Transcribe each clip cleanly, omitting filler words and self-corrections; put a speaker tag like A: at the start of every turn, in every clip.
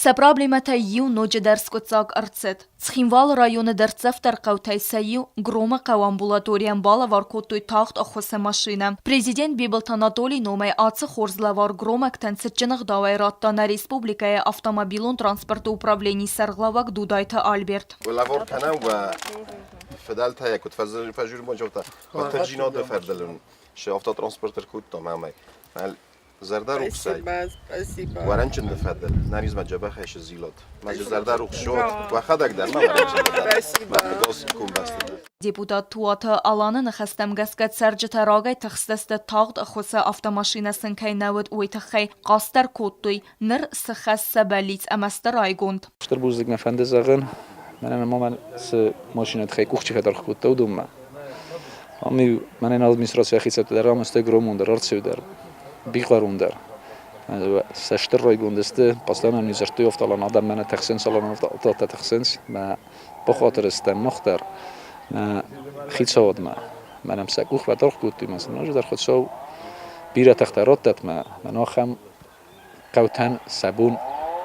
A: Сӕ проблемӕтӕй иу ноджыдӕр скъуыддзаг ӕрцыд. Цхинвалы районы дӕрддзӕфдӕр хъӕутӕй сӕ иу, Громы хъӕуы амбулаторийӕн балӕвар кодтой тагъд ӕххуысы машинӕ. Президент Бибылты Анатолийы номӕй ацы хорз лӕвар громӕгтӕн цытджын ӕгъдауӕй радта нӕ республикӕйы автомобилон транспорты управленийы сӕргълӕууӕг Дудайты Альберт.
B: Лӕвар кӕнӕм уӕ фыдӕлтӕ куыд фӕззурбончотӕ, фӕтӕджинады фӕрдылын шы автотранспорт ӕркодтам ӕмӕ Зӕрдӕрухсӕй. Уӕрӕнчынды фӕдыл нӕнизмӕ дзӕбӕхӕй сзилӕд. Мӕ зӕрдӕрухс уӕд, уӕхӕдӕг дӕр ма уӕрӕнчынды дӕр. Мӕ фыдос комбӕсты дӕр.
A: Депутат Туаты Аланы ныхӕстӕм гӕсгӕ цӕрджытӕ рагӕй тыхстысты тагъд ӕххуысы автомашинӕ сын кӕй нӕ уыд, уый тыххӕй. Хъаст дӕр кодтой, ныр цы хӕс сӕ бӕллиц ӕмӕ сты райгонд.
C: Стыр бузныг мӕ фӕнды зӕгъын, мӕнӕн ӕмӕ мӕн цы машинӕ тыххӕй къух чи фӕдаргъ кодта, уыдонмӕ. Ам-иу мӕнӕн администрацийы хицӕуттӕ дӕр, ам сты Громон дӕр, Арцеу дӕр, Бихъарон дӕр. Сӕ стыр райгонд сты, постоянно не дзырдтой автолан, адӕм мӕнӕ тыхсынц, алан автотӕ тыхсынц, мӕ бахатыр стӕм мах дӕр, мӕ хицауадмӕ. Мӕнӕн сӕ къух фӕдаргъ кодтой, мӕ сын ноджыдӕр Хуыцау бирӕ тыхтӕ раттӕд мӕ, мӕн ахӕм хъӕутӕн сӕ бон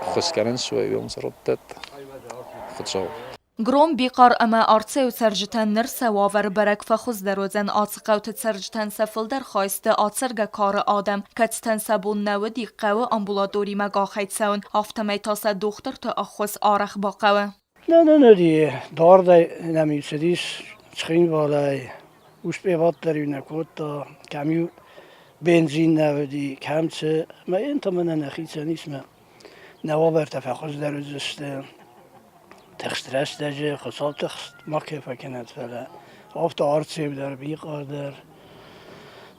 C: ӕххуыс кӕнын суӕй уым раттӕд Хуыцау.
A: Гром, Бихъар ӕмӕ Арцеуы цӕрджытӕн ныр сӕ уавӕр бӕрӕг фӕхуыздӕр уыдзӕн. Ацы хъӕуты цӕрджытӕн сӕ фылдӕр хай сты ацӕргӕ кары адӕм, кӕцытӕн сӕ бон нӕ уыди хъӕуы амбулаторимӕ къахӕй цӕуын, афтӕмӕй та сӕ дохтырты ӕххуыс арӕх бахъӕуы.
D: Нӕ, дардӕй нӕм-иу цыдис Цхинвалӕй, успеваддӕр-иу нӕ кодта, кӕм-иу бензин нӕ уыди, кӕм цы. Ӕмӕ йын та мӕнӕ нӕхицӕн ис мӕ нӕ уавӕртӕ фӕхуыздӕр уыдзысты. Тыхст рӕстӕджы Хуыцау тыхст ма кӕй фӕкӕнӕд, фӕлӕ афтӕ Арцеу дӕр, Бихъар дӕр.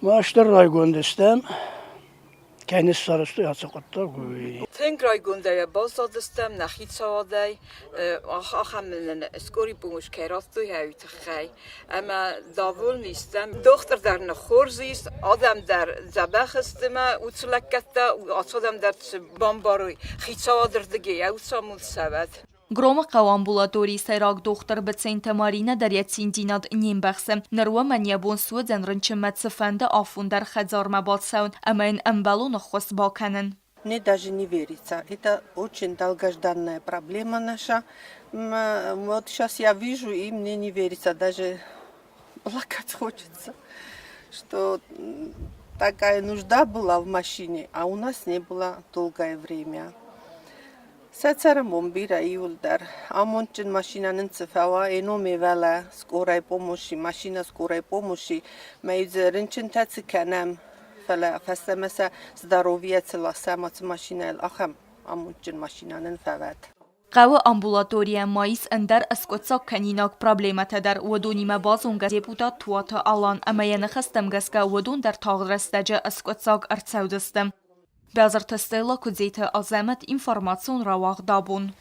D: Ма стыр райгонд стӕм. Кӕй ныссарӕзтой ацы хъуыддаг, уый.
E: Тынг райгондӕй баззадыстӕм нӕ хицауадӕй, ахӕм нын скорый помощь кӕй радтой, уый тыххӕй. Ӕмӕ довольны стӕм. Дохтыр дӕр нын хорз ис, адӕм дӕр дзӕбӕх сты мӕ уыцы лӕггӕдтӕ, ацы адӕм дӕр цы бамбарой, хицауады рдыгӕй уыцы амонд цӕуӕд.
A: Громы хъӕуы амбулаторийы сӕйраг дохтыр Быценты Маринӕ дӕр йӕ циндзинад не мбӕхсы. Ныр уымӕн йӕ бон суыдзӕн рынчынмӕ цыфӕнды афон дӕр хӕдзармӕ бацӕуын ӕмӕ йын ӕмбӕлон ӕххуыс бакӕнын.
F: Мне даже не верится. Это очень долгожданная проблема наша. Вот сейчас я вижу, и мне не верится, даже плакать хочется, что такая нужда была в машине, а у нас не было долгое время. Сӕ цӕрӕнбон бирӕ иуылдӕр. Амондджын машинӕ нын цы фӕуа, ӕномӕй уӕлӕ скорай помощи, машинӕ скорай помощи, мӕ дзы рынчынтӕ цы кӕнӕм, фӕлӕ фӕстӕмӕ сӕ здоровье цы ласӕм ацы машинӕйыл, ахӕм амондджын машинӕ нын фӕуӕд.
A: Хъӕуы амбулаторийӕ ма ис ӕндӕр ӕскъуыддзаг кӕнинаг проблемӕтӕ дӕр. Уыдонимӕ базонгӕ депутат Туаты Алан ӕмӕ йӕ ныхӕстӕм гӕсгӕ уыдон дӕр тагъд рӕстӕджы ӕскъуыддзаг ӕрцӕудзысты. Бязырты Стелла, Куыдзеты Азӕмӕт, информацион рауагъд абон.